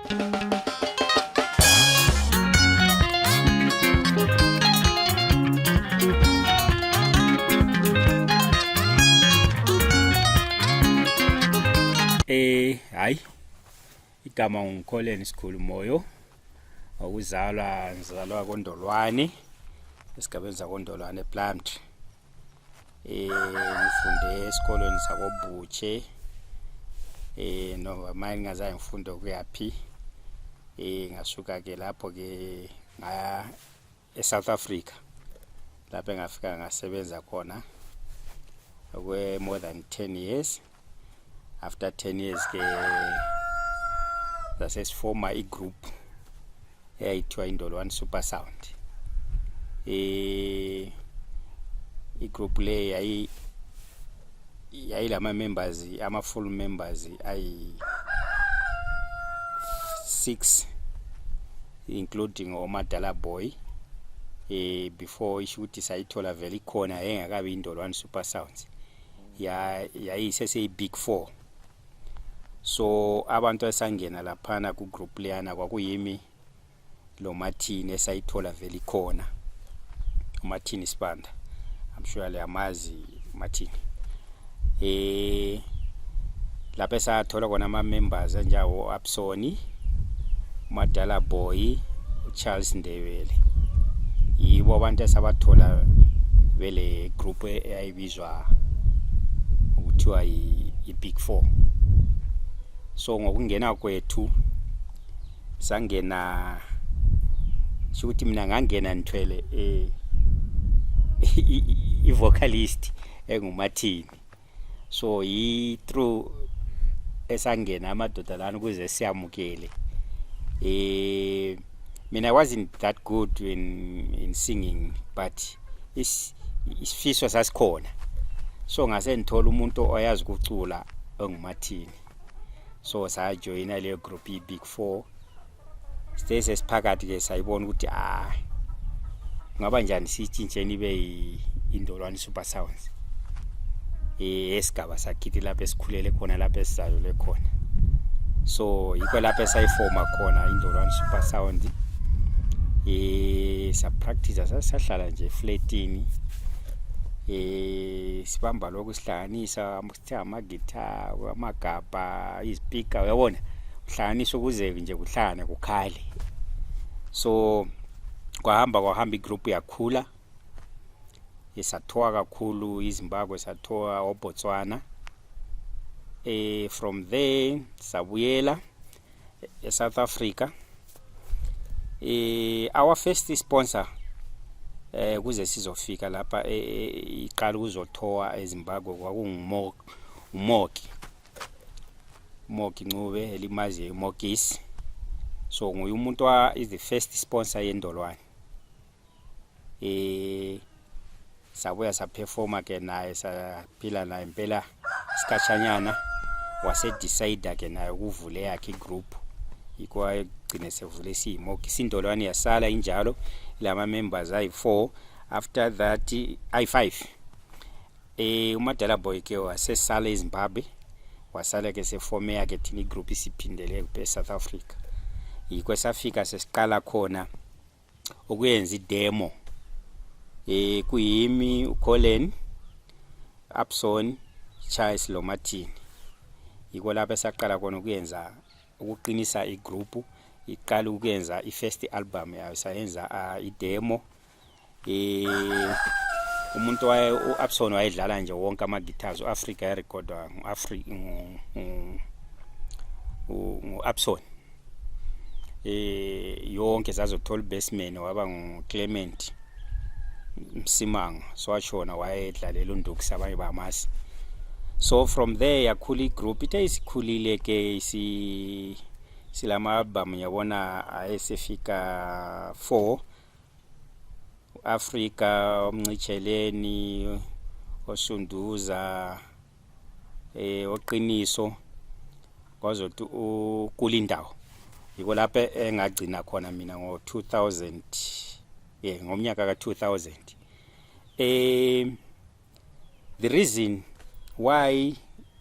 Hayi, igama nguKholeni Sikhulu Moyo, okuzalwa ngizalwa koNdolwane, esigabeni sakoNdolwane ePlumtree. Ngifunde esikolweni sakoButshe, noma manje ngingazange ngifunde kuyaphi. Ngasuka ke lapho ke ngaya eSouth Africa, lapho engafika ngasebenza khona okwe more than 10 years. After 10 years ke sasesifoma igroup eyayithiwa Indolwane Super Sound. Igroup le yayilama members, ama full members ayi 6, including oMadala Boy. Before isho ukuthi sayithola vele ikhona, yayingakabi Indolwane Super Sounds, ya yayiseseyi Big 4. So abantu esangena laphana ku group leyana kwakuyimi lo Martin esayithola vele ikhona, uMartin Sibanda, I'm sure liyamazi Martin. Lapho esathola khona ama members anjawo Absoni, uMadala Boy, uCharles Ndebele, yibo abantu esabathola bele group eyayibizwa ukuthiwa i-Big 4. So ngokungena kwethu sangena, shukuthi mina ngangena ngithwele i-vocalist enguMartin. So yi through esangena amadoda lana ukuze siyamukele. Mina I wasn't that good in singing, but isifiso sasikhona, so ngase ngithola umuntu oyazi ukucula onguMartin. So sajoyina leyo group i-Big 4. Sithe sesiphakathi ke sayibona ukuthi, ah, kungaba njani siyitshintsheni ibe Indolwane Super Sounds, esigaba sakithi lapho esikhulele khona, lapho esizalelwe khona. So yikho lapho esayifoma khona Indolwane Super Sound. Sa practice, sahlala nje eflatini, sibamba lokhu, sihlanganisa, sithenga ama-guitar, amagabha, izipika, uyabona, uhlanganisa ukuze nje kuhlangane kukhale. So kwahamba kwahamba, igroup yakhula, sathoka kakhulu iZimbabwe, sathoka oBotswana. From there sabuyela eSouth Africa. Our first sponsor, kuze sizofika lapha, iqala ukuzothowa eZimbabwe, kwakunguMoki, Moki Ncube elimaziyo, Mokis. So nguye umuntu wa is the first sponsor yeNdolwane. Sabuya saperforma ke naye, saphila naye impela isikhatshanyana, wase decide ke naye ukuvula yakhe igroup, yikho wayegcine sevule siyimoki. Isindolwane yasala injalo lama members ayi4. After that ayi5. UMadala Boy ke wasesala eZimbabwe, wasala ke sefome yakhe, thina igroup isiphindele e South Africa. Yikho safika sesiqala khona ukuyenza idemo, kuyimi, uColin, Abson, Charles lo Martin. Yikho lapho esaqala khona ukuyenza, ukuqinisa igroup, iqala ukuyenza i-first album yayo. Sayenza idemo. Umuntu waye uAbson wayedlala nje wonke ama guitars. uAfrica yarecordwa nguAfrica, nguAbson yonke. Sazothola ubassman, waba nguClement Msimanga, so washona, wayedlalela uNdukisi, abanye bamasi. So from there yakhula igroup. Ithe isikhulile ke, isi silama album, yabona, ayesefika 4: Africa, umncitsheleni, osunduza, oqiniso, kwazothi ukulindawo. Yiko lapho engagcina khona mina ngo 2000, ngomnyaka ka 2000. The reason why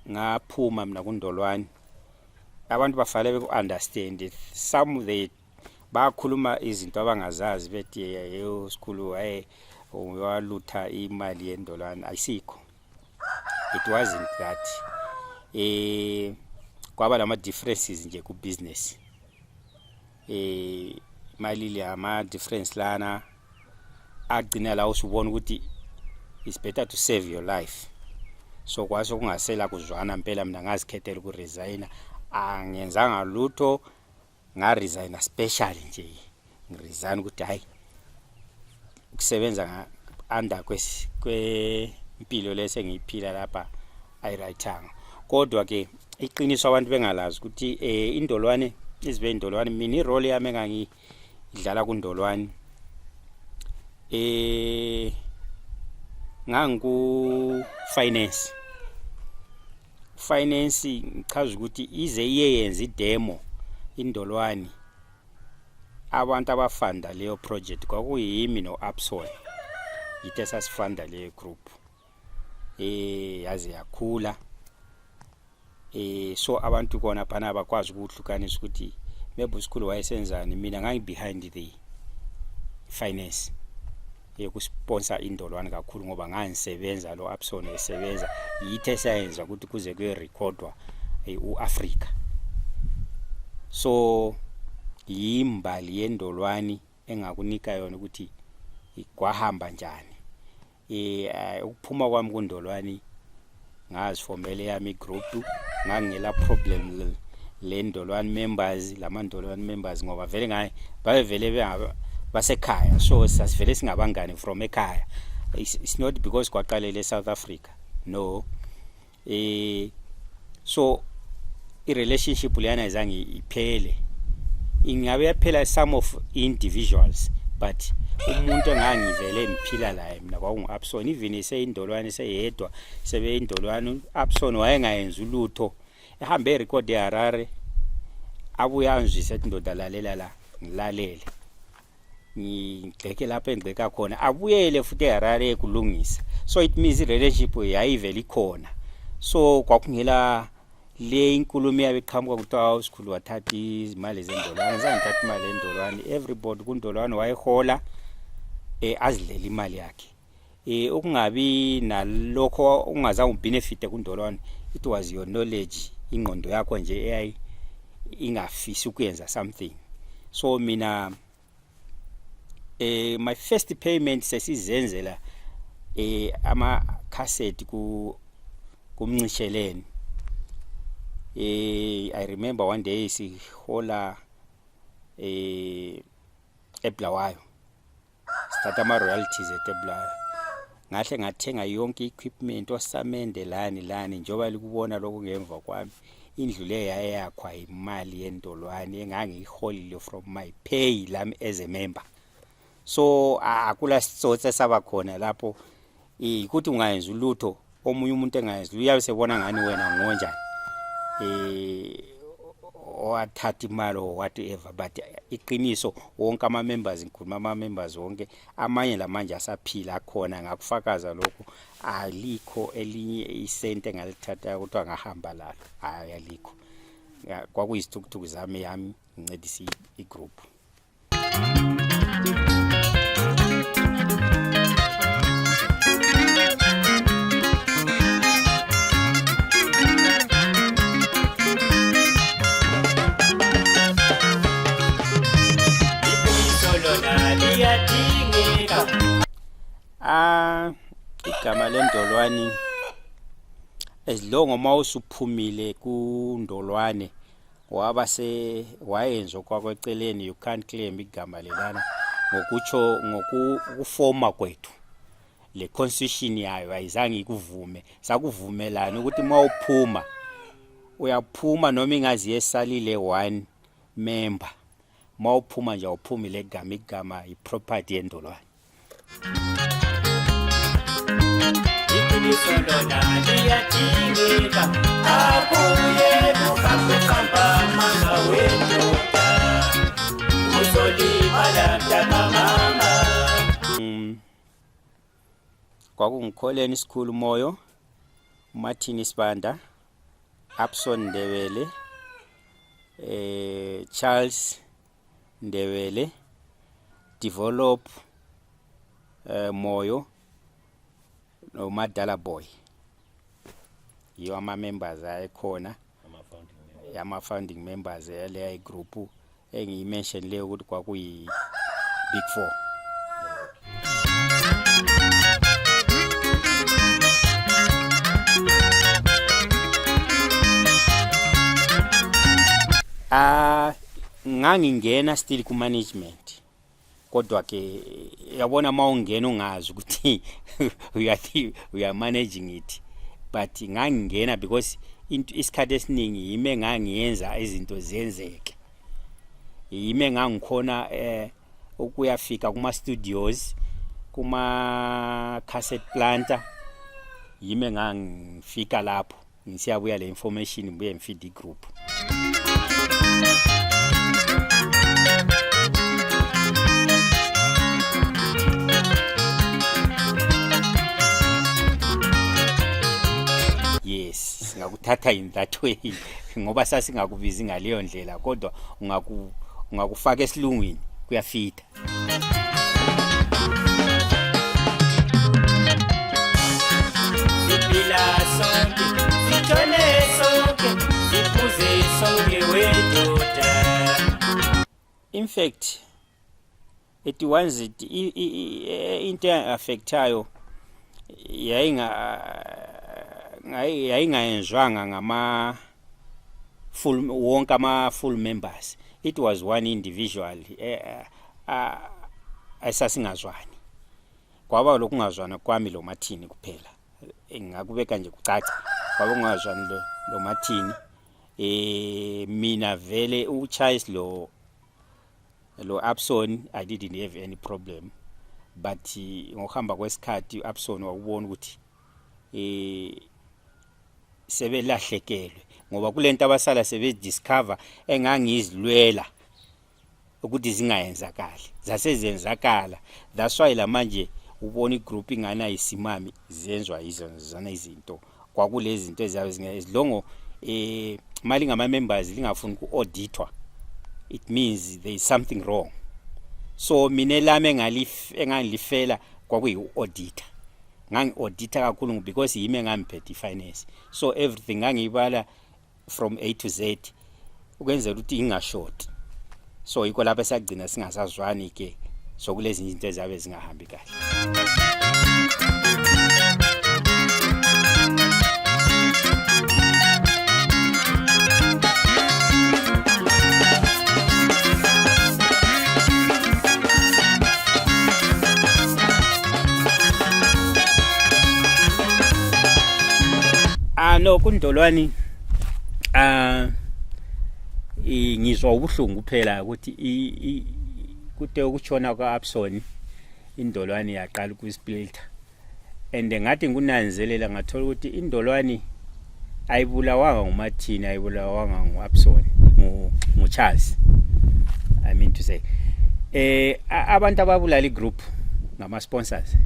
ngaphuma mina kuNdolwane, Abantu bafanele beku-understand some they bakhuluma izinto abangazazi bethi yeyo sikhulu hayi walutha imali yendolwane ayisikho. It wasn't that. Kwaba lama differences nje ku business. Imali le ama difference lana agcina la usubona ukuthi it's better to save your life. So kwase kungasela kuzwana impela, mina ngazikhethela ukuresigna, angenzanga lutho, ngaresigna special nje, ngiresign ukuthi hayi ukusebenza under kwempilo lese ngiyiphila lapha ayirayithanga. Kodwa ke iqiniso abantu bengalazi ukuthi indolwane izibe indolwane, mina irole yami engangidlala kundolwane ngangiku finance. Finance ngichaza ukuthi ize iyeyenza idemo indolwane, abantu abafanda leyo project kwakuyimi no-Abson, yithi esasifanda leyo group yaze yakhula. So abantu kona phana abakwazi ukuhlukanisa ukuthi maybe usikhulu wayesenzani, mina ngangi behind the finance yokusponsor indolwane kakhulu ngoba ngangisebenza lo Abson esebenza, yithi esayenza ukuthi kuze kuyerekhodwa uAfrica. So yimbali yendolwane engakunika yona ukuthi kwahamba njani. Ukuphuma kwami kundolwane ngazifomela yami igroup, ngangingela problem le ndolwane members, lamandolwane members, ngoba vele ngaye babevele basekhaya, so sasivele singabangani from ekhaya. It's not because kwaqalela eSouth Africa, no. So i-relationship leyana izange iphele, ingabe yaphela some of individuals, but umuntu engangivele ngiphila laye mina kwakungu-Abson. Even eseyindolwane seyedwa sebeyindolwane, u-Abson wayengayenzi ulutho, ehambe erekhodi eHarare, abuye angizwise ethi ndoda lalela la, ngilalele, ngigxeke lapho engigxeka khona, abuyele futhi eHarare ekulungisa. So it means i-relationship yayivele ikhona, so kwakungela le inkulumo iyabe iqhamuka kuthiwa usikhulu wathatha izimali zendolwane. Zangithatha imali yendolwane, everybody kundolwane wayehola azidlela imali yakhe. Ukungabi nalokho ungazange ubenefite kundolwane, it was your knowledge, ingqondo yakho nje eyayi ingafisi ukuyenza something. So mina my first payment sesizenzela ama cassette ku kumncisheleni. I remember one day sihola eBulawayo, sithatha ama royalties eBulawayo, ngahle ngathenga yonke equipment, osamende lani lani, njengoba likubona lokhu ngemva kwami. Indlu le yayakhwa imali yendolwane engangiyiholile from my pay lami as a member. So akula sitsotsi esaba khona lapho, ukuthi ungayenza ulutho omunye umuntu engayenzi, uyabe sebona ngani wena ngonjani owathatha imali or whatever. But iqiniso wonke ama members, ngikhuluma ama members wonke, amanye lamanje asaphila akhona, ngakufakaza lokhu, alikho elinye isente engalithatha ukuthi angahamba lalo, hayi alikho. Kwakuyisithukuthuku zami yami ngincedisa igroup. Igama lendolwane as long uma usuphumile kundolwane waba se wayenza okwakweceleni, you can't claim igama lelana ngokutsho ngokufoma kwethu le constitution yayo ayizange ikuvume. Sakuvumelana ukuthi uma uphuma uyaphuma, noma ingazi yesalile one member, uma uphuma nje awuphumi le gama, igama i-property yendolwane. Iqiniso lona liyadingeka, abuye kuqambe amanga wendoda, uzolibala mntakamama. Kwakungikholeni isikhulu Moyo, uMartin Sibanda, Abson Ndebele, Charles Ndebele, Develop Moyo noMadala Boy. Yiwo ama-members ayekhona, ama-founding members yaleya group engiyimention leyo ukuthi kwakuyi Big Four. Ah, ngangingena still ku management, kodwa ke yabona uma ungena ungazi ukuthi we are managing it, but ngangingena because into isikhathi esiningi yimi engangiyenza izinto zenzeke, yimi engangikhona ukuyafika kuma studios, kuma cassette planter, yimi engangifika lapho ngisiyabuya le information, ngibuye ngifeed igroup. Yes, singakuthatha in that way ngoba sasingakubizi ngaleyo ndlela, kodwa ungakufaka esilungwini kuyafita. Siphila sonke, sitshone sonke, siphuze sonke wedoda. In fact, it was it into affectayo yayingayenzwanga ngama full wonke ama full members. It was one individual esasingazwani, kwaba lokungazwana kwami lo Martin kuphela. Ngakubeka nje kucaca, kwaba ungazwani lo Martin. Mina vele uCharles lo Abson, I didn't have any problem, but ngokuhamba kwesikhathi uAbson wakubona ukuthi sebelahlekelwe ngoba kulento abasala sebediscover engangizilwela ukuthi zingayenzakali, zasezenzakala. That's why la manje ubona igroup ingana isimami, zenzwa izona izinto. Kwakulezi zinto eziyabe zilongo mali ngama members lingafuni ku-auditwa, it means there is something wrong. So mina lami engangilifela kwakuyi-auditor, ngangi-audita kakhulu because yimi engangiphethe i-finance, so everything ngangiyibala from A to Z ukwenzela ukuthi ingashoti. So yikho lapho esagcina singasazwani ke, so kulezinye izinto eziyabe zingahambi kahle. Ah no, kundolwani ngizwa ubuhlungu kuphela ukuthi kute ukutshona kwa-Abson, indolwane yaqala ukusplitha, and ngathi ngikunanzelela ngathola ukuthi indolwane ayibulawanga nguMartin, ayibulawanga ngu-Abson, nguCharles, I mean to say abantu ababulala igroup ngama sponsors,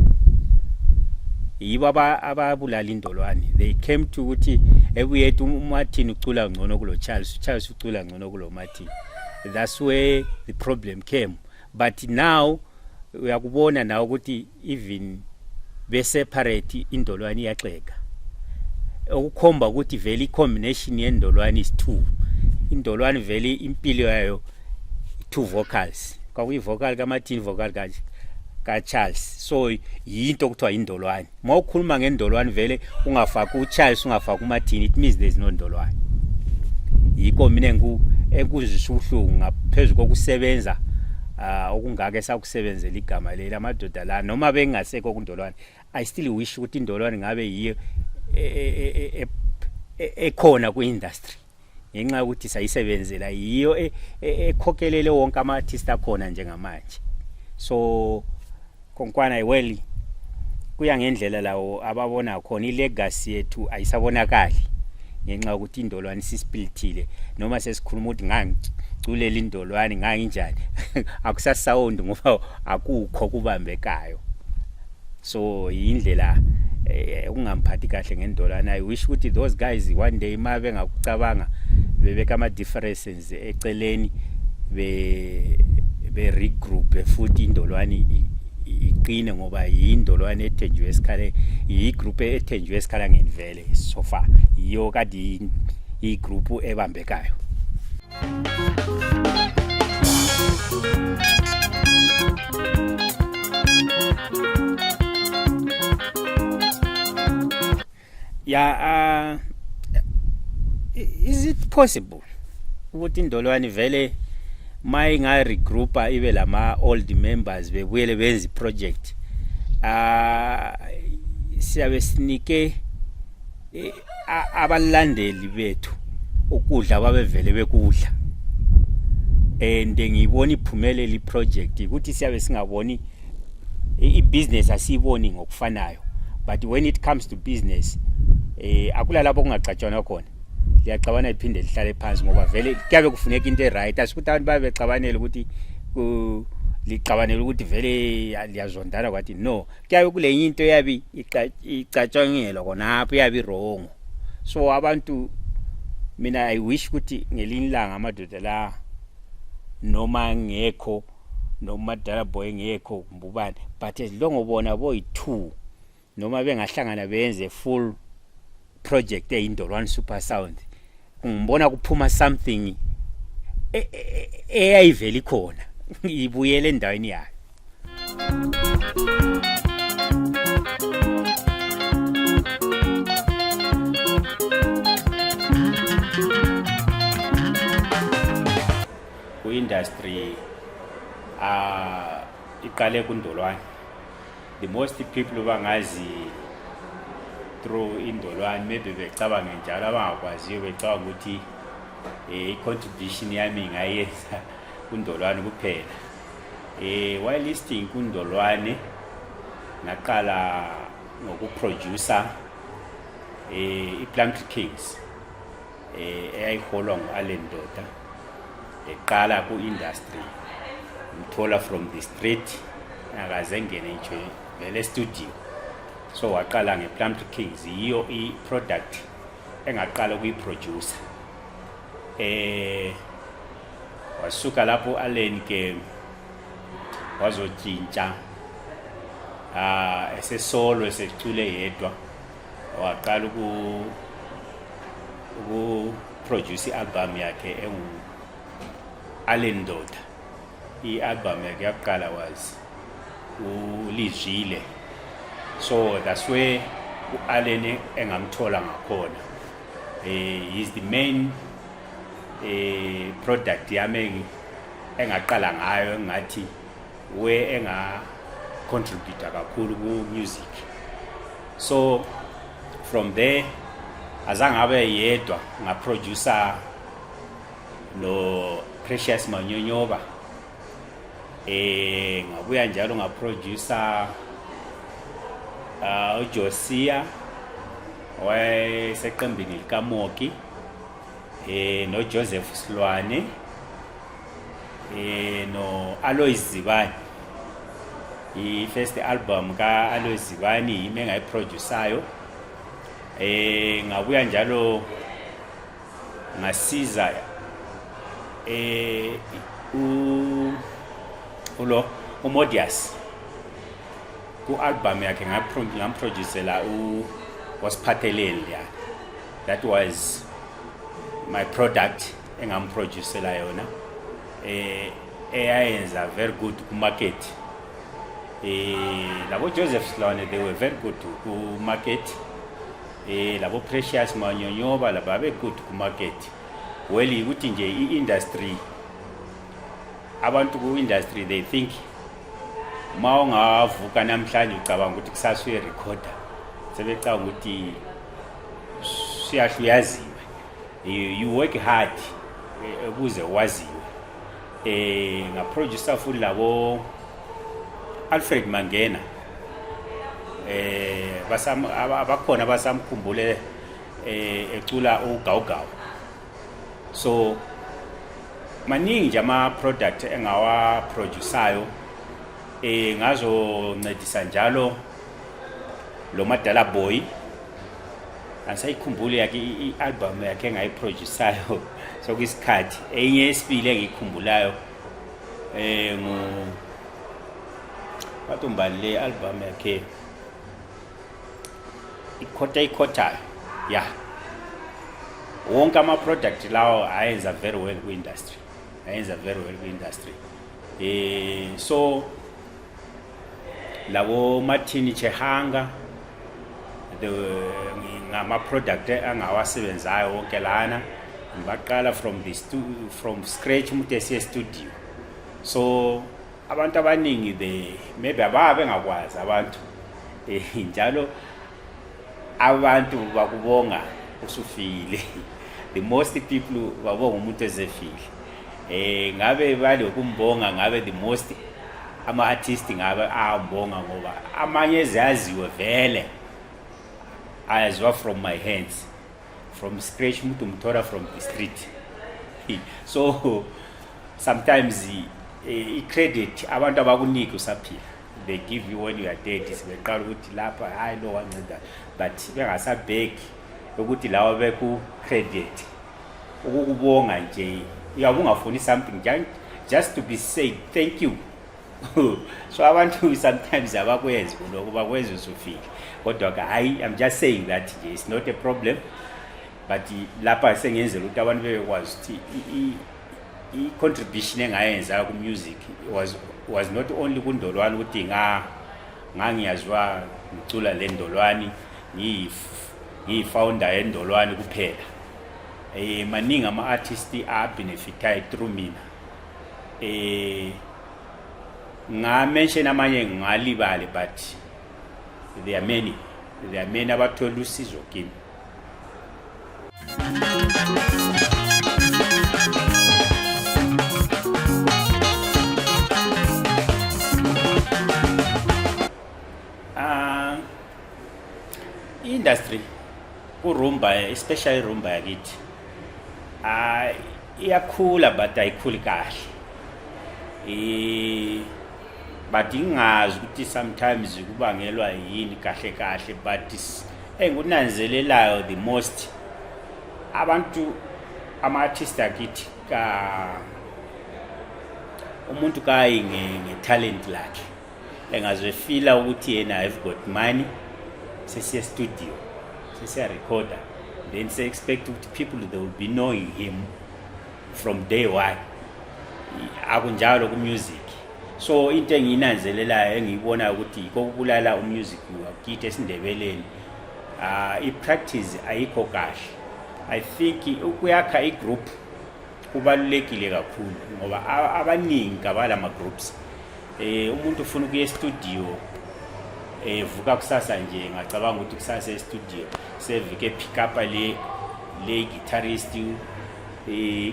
yibo ababulala indolwane. They came to ukuthi ebuyethu uMartin ucula ngcono kulo Charles, Charles ucula ngcono kulo Martin. That's where the problem came. But now uyakubona nawe ukuthi even be-separate indolwane iyaxega, okukhomba ukuthi vele i-combination yendolwane is two. Indolwane vele impilo yayo two vocals, kwakuyi-vocal kaMartin, vocal kaCharles, so yinto okuthiwa indolwane. Uma ukhuluma ngendolwane vele ungafaki uCharles, ungafaki uMartin, it means there is no ndolwane. Yikho mina engikuzwisa ubuhlungu ngaphezu kokusebenza okungaka esakusebenzela igama leli amadoda la, noma bengasekho kundolwane, I still wish ukuthi indolwane ngabe yiyo ekhona kwi-industry ngenxa yokuthi sayisebenzela, yiyo ekhokhelele wonke ama-artist akhona njengamanje. So konkwana, well, kuya ngendlela lawo ababona khona, ilegacy yethu ayisabonakali ngenxa yokuthi indolwane isisplithile. Noma sesikhuluma ukuthi ngangiculela indolwane nganginjani, akusasound ngoba akukho kubambekayo. So indlela ukungamphathi kahle ngendolwane. I wish ukuthi those guys one day ma bengakucabanga Bebeka ama differences eceleni, be be regroup futhi indolwane iqine, ngoba yindolwane ethenjiwe esikhale, yigroup ethenjiwe esikhalangeni vele. So far yiyo kade igroup ebambekayo. Yeah, is it possible ukuthi indolwane vele mayinga regroupa, ibe lama old members, bebuyele benze project? Siyabe sinike abalandeli bethu ukudla babevele bekudla, and ngiyibona iphumelela iproject ukuthi siyabe singaboni i-business, asiyiboni ngokufanayo. But when it comes to business, akula lapho kungaxatshwana khona, liyaxabana, iphinde lihlale phansi, ngoba vele kuyabe kufuneka into e-right. Asikuthi abantu babe bexabanela ukuthi lixabanela ukuthi vele liyazondana, kwathi no, kuyabe kulenye into eyabe icatshangelwa khonapho, iyabe i-wrong. So abantu, mina I wish ukuthi ngelinye ilanga amadoda la, noma ngekho, noma Dala Boy ngekho, kumbe ubani, but as long bona boyi-two noma bengahlangana benze full project eyindolwane Super Sound, ngibona kuphuma something eyayivela ikhona, ibuyele endaweni yayo. Ku-industry iqale kundolwane. The most people bangazi through indolwane, maybe becabange njalo, abangakwaziyo becabanga ukuthi i-contribution yami ngayenza kundolwane kuphela. While listing kundolwane, ngaqala ngokuproducer i-Plumtree Kings, eyayiholwa ngu-Allen Ndoda, eqala ku-industry, ngithola from the street, akaze engene nje vele studio. So waqala nge-Plumtree Kings, yiyo i-product engaqala ukuyiproducer. Wasuka lapho Allen ke, wazotshintsha, esesolo, esecule yedwa, waqala uku produce i-album yakhe engu Allen Ndoda. I-album yakhe yakuqala was ulizwile. So that's where u-Allen engamthola ngakhona. He's the main product yami engaqala ngayo, engathi we enga contribute kakhulu ku music. So from there azange abe yedwa, ngaproducer no Precious Manyonyoba, ngabuya njalo ngaproducer uJosia wayeseqembini likaMoki, no Joseph Silwane, no Alois Zibani. I first album ka Alois Zibani yimi engayiproducayo. Ngabuya njalo ngasiza u ulo uModius ku album yakhe, ngamproducela u wasiphatheleli ya. That was my product engamproducela yona, eyayenza very good ku market. Labo Joseph Silwane, they were very good ku market. Labo Precious Manyonyoba laba be good ku market. Well, ukuthi nje i-industry, abantu ku-industry, they think ma ungavuka namhlanje ucabanga ukuthi kusasa uyerekhoda, sebecabanga ukuthi siyahle uyaziwe. You work hard ukuze waziwe. Ngaproducer futhi labo Alfred Mangena, basam abakhona basamkhumbule ecula ugawugawu. So maningi nje ama product engawa producayo. Ngazoncedisa njalo lo Madala Boy. Angisayikhumbuli yakhe i-album yakhe engayiprodusayo sokuyisikhathi. Enye yesibili engiyikhumbulayo ngu bathi umbani le album yakhe ikhotha ikhothayo ya wonke ama-product lawo ayenza very well kwi-industry, ayenza very well kwi-industry. So labo Martin Chehanga the ngama-product angawasebenzayo wonke lana, ngibaqala from scratch, umuntu esiye studio. So abantu abaningi they maybe ababe bengakwazi abantu, njalo abantu bakubonga usufile. The most people babonga umuntu ezefile. Ngabe balokumbonga, ngabe the most ama-artist ngabe ambonga, ngoba amanye ezaziwe vele ayaziwa from my hands, from scratch, umuntu umthola from the street. So sometimes i-credit abantu abakuniki usaphila, they give you when you are dead. Sibeqala ukuthi lapha hayi lo wanceda, but bengasabheki ukuthi lawa beku-credit ukukubonga nje. Uyabe ungafuni something, just to be said thank you. So abantu sometimes abakwenzi lokho, bakwenza usufile. Kodwa ke hayi, I'm just saying that nje it's not a problem, but lapha sengiyenzela ukuthi abantu bebekwazi ukuthi i-contribution engayenza ku-music was not only kundolwane, ukuthi nga ngangiyaziwa ngicula le ndolwane, ngiyi-founder yendolwane kuphela. Maningi ama-artist abenefitayo through mina. Nga-mention amanye ngalibale, but there are many, there are many abathola usizo kimi. Industry kurumba, especially rumba yakithi, iyakhula but ayikhuli kahle. But ingazi ukuthi sometimes kubangelwa yini kahle kahle, but engikunanzelelayo the most, abantu ama-artist akithi ka umuntu kayi nge-talent lakhe, engazwefila ukuthi yena I've got money, sesiya studio, sesiya recorder, then se expect ukuthi people they will be knowing him from day one. Akunjalo ku-music. So into engiyinanzelelayo, engiyibonayo ukuthi yikho ukubulala umusic wakithi esiNdebeleni, i-practice ayikho kahle. I think ukuyakha i-group kubalulekile kakhulu, ngoba abaningi kabala ama-groups. Umuntu ufuna ukuya e-studio, vuka kusasa nje, ngacabanga ukuthi kusasa e-studio, sevike pick up le guitarist,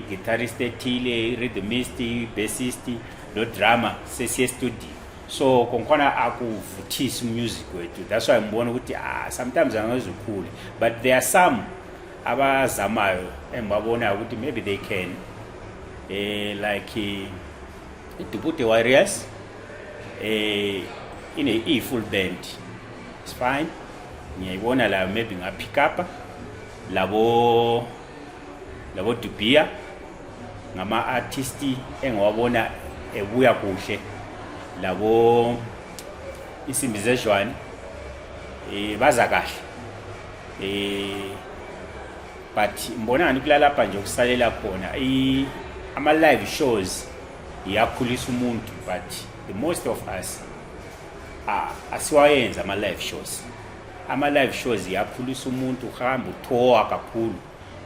guitarist ethile, rhythmist, bassist no drummer, sesiye studio. So konkhona akuvuthisi music wethu. That's why ngibona ukuthi sometimes angeze ukhule, but there are some abazamayo engibabonayo ukuthi maybe they can, like iDubute Warriors, ine i-full band, it's fine, ngiyayibona la, maybe nga pick up labo Dubia, ngama artist engiwabona ebuya kuhle, labo Insimbi Zezhwane, baza kahle. But ngibona ngani kulalapha nje okusalela khona ama live shows iyakhulisa umuntu, but the most of us asiwayenza ama live shows. Ama live shows iyakhulisa umuntu, uhamba uthoa kakhulu,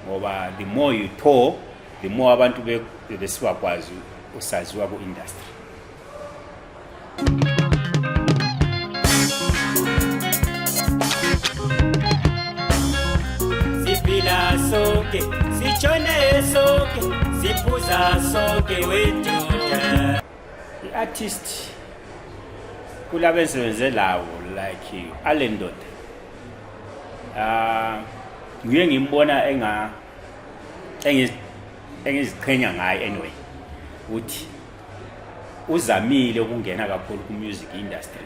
ngoba the more you tour, the more abantu besibakwazi usaziwa ku-industry. Siphila sonke, sitshone sonke, siphuza sonke wedoda. I-artist kulabo engisebenze lawo like Allen Ndoda, nguye ngimbona engiziqhenya ngaye anyway, ukuthi uzamile ukungena kakhulu ku-music industry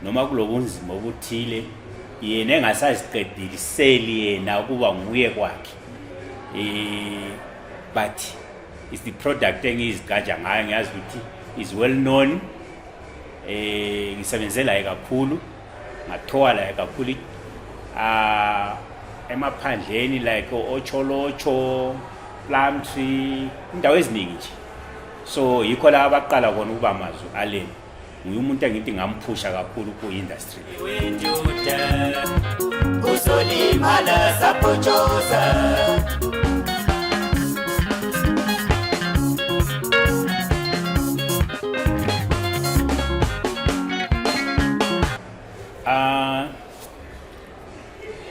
noma kulobunzima obuthile. Yena engasaziqediliseli yena ukuba nguye kwakhe, but it's the product engiyizigqaja ngayo. Ngiyazi ukuthi is well known. Ngisebenze laye kakhulu, ngathowa laye kakhulu emaphandleni like oTsholotsho, Plumtree, indawo eziningi nje. So yikho la abaqala khona ukuba mazwi Allen. Nguye umuntu engithi ngamphusha kakhulu ku-industry. Wendoda uzolimala sapotshoza.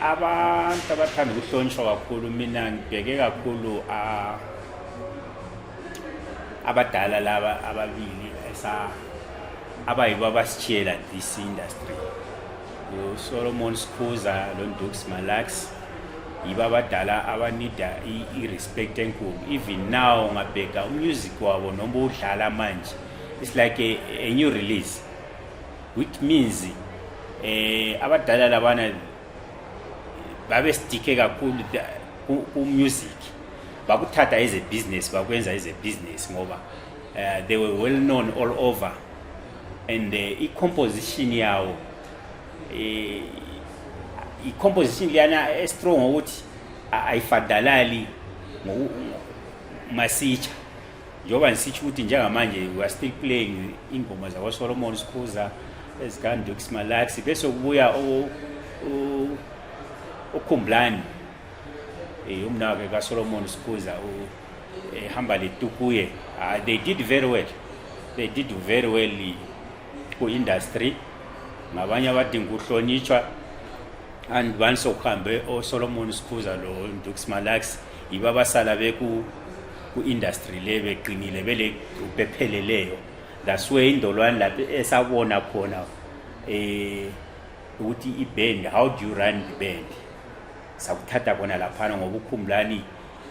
Abantu abathanda ukuhlonishwa kakhulu, mina ngibheke kakhulu abadala laba ababili esa abayibo abasitshiyela this industry, uSolomon Sikhuza loNdux Malax. Yibo abadala abanida i-respect enkulu. Even now ngabheka umusic wabo noma udlala manje, it's like a new release, which means abadala labana babe stick kakhulu ku music, bakuthatha as a business, bakwenza as a business, ngoba they were well known all over and i-composition yawo, i-composition liyana e-strong ukuthi ayifadalali masitsha. Njengoba ngisitsho ukuthi njengamanje we are still playing ingoma zakwaSolomon Sikhuza, ezikaNdux Malax, bese kubuya uKhumbulani, umnawakhe kaSolomon Sikhuza, ehamba letukuye. They did very well, they did very well ku-industry. Ngabanye abadinga ukuhlonitshwa. And bani sokuhambe oSolomon Sikhuza lo Ndux Malax, yibo abasala beku ku-industry le beqinile, bele group epheleleyo. That's where indolwane lapho esabona khona ukuthi i-band, how do you run the band, sakuthatha khona laphana, ngoba uKhumbulani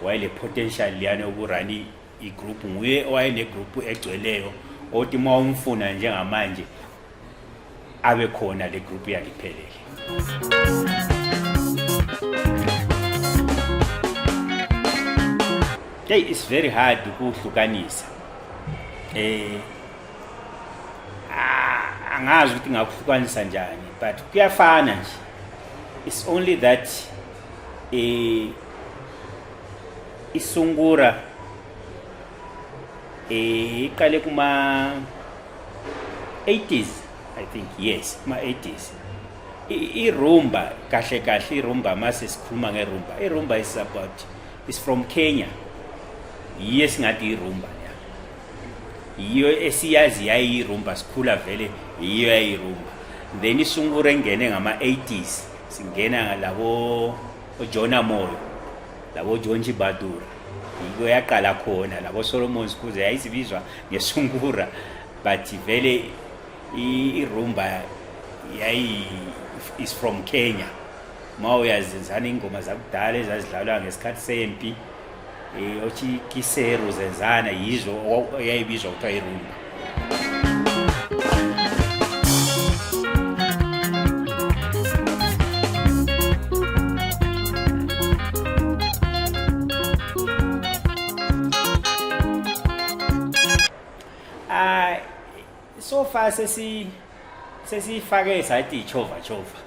wayele potential liyana yokurun igroup. Nguye owayene-group egcweleyo othi uma umfuna njengamanje abe khona le group yakhe iphelele. Hey, it's very hard ukuhlukanisa. Angazi ukuthi ngakuhlukanisa njani, but kuyafana nje. It's only that isungura iqale kuma 80s, I think, yes, kuma 80s. Irumba kahle kahle, irumba, mase sikhuluma ngerumba, irumba is about, is from Kenya. Yiyo esingathi irumba ya, yiyo esiyazi yayirumba sikhula vele, yiyo yayirumba. Then isungura engene ngama-80s, singena labo oJona Moyo, labo John Chibadura, yiko yaqala khona, labo Solomon Sikhuza, yayisibizwa ngesungura. But vele irumba yayi is from Kenya. Ma uyazenzana ingoma zakudala ezazidlalwa ngesikhathi sempi, ochikiseru zenzana, yizo eyayibizwa kuthiwa irumba. So far sesifake sathi ichova chova,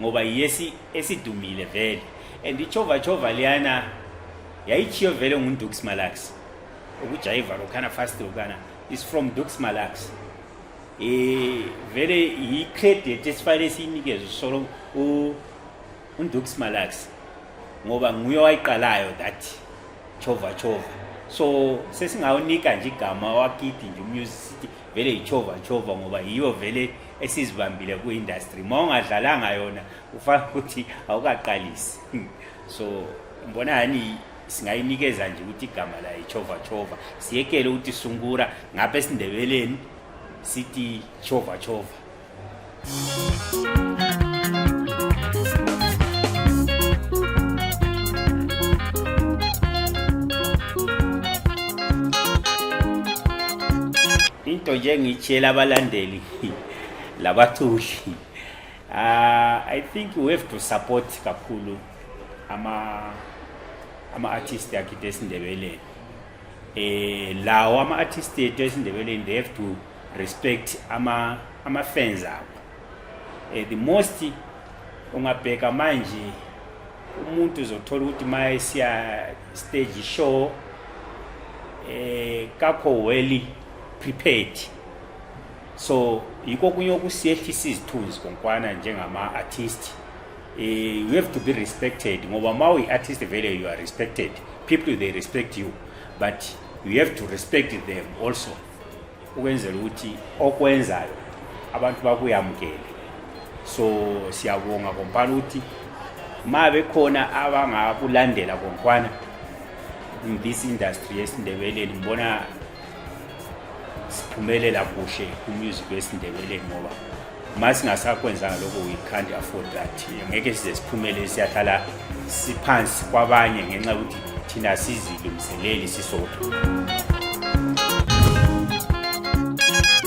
ngoba yesi esidumile vele. And ichova chova liyana yayichiyo vele nguNdux Malax. Ukujayiva lokhana fast lokhana is from Dux Malax. Vele i-credit esifanele siyinikeze solo uNdux Malax, ngoba nguye owayiqalayo that chova chova. So sesingawunika nje igama wakithi nje umusic, sithi vele yichova chova, ngoba yiyo vele esizibambile ku-industry. Ma ungadlalanga yona ufana ukuthi awukaqalisi. So ngibona yani singayinikeza nje ukuthi igama la yichova chova, siyekele ukuthi sungura. Ngapha esiNdebeleni sithi chova chova. Into nje engiyitshela abalandeli labaculi. I think we have to support kakhulu ama artist akithi esiNdebeleni. Lawo ama artist ethu esiNdebeleni, they have to respect ama fans abo. The most ungabheka manje, umuntu uzothola ukuthi maye siya stage show, kakho well prepared. So yikho kunye okusiyehlisa izithunzi konkwana njengama artist. You have to be respected, ngoba ma uyi-artist vele you are respected. People, they respect you, but you have to respect them also, ukwenzela ukuthi okwenzayo abantu bakuyamukele. So siyabonga kompana ukuthi ma bekhona abangakulandela konkwana in this industry yesiNdebeleni, ngibona siphumelela kuhle ku-music wesiNdebeleni, ngoba ma singasakwenzanga lokho, we can't afford that. Ngeke size siphumele, siyahlala siphansi kwabanye ngenxa yokuthi thina sizilungiseleli sisodwa.